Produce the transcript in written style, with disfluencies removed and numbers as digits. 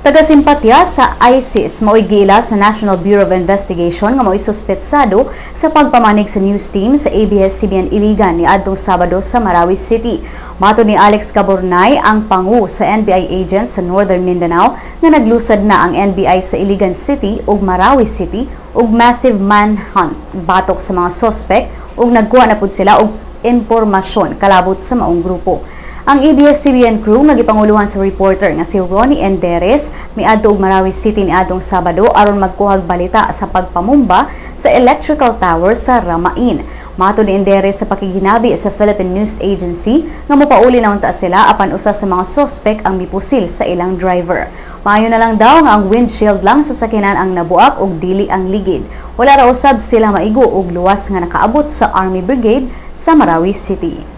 Taga-simpatya sa ISIS mao'y giila sa National Bureau of Investigation nga mao'y suspetsado sa pagpamanig sa news team sa ABS-CBN Iligan niadtong Sabado sa Marawi City. Matod ni Alex Cabornay, ang pangu sa NBI agent sa Northern Mindanao, nga naglusad na ang NBI sa Iligan City ug Marawi City og massive manhunt batok sa mga sospek ug nagkuha na pud sila og impormasyon kalabot sa maong grupo. Ang ABS-CBN crew nga gipanguluhan sa reporter nga si Ronnie Enderes miadto og Marawi City niadtong Sabado aron magkuhag balita sa pagpamumba sa electrical tower sa Ramain. Matod ni Enderes sa pakighinabi sa Philippine News Agency nga mopauli na unta sila apan usa sa mga sospek ang mipusil sa ilang driver. Maayo na lang daw nga ang windshield lang sa sakyanan ang nabuak ug dili ang ligid. Wala ra usab sila maigo ug luwas nga nakaabot sa Army Brigade sa Marawi City.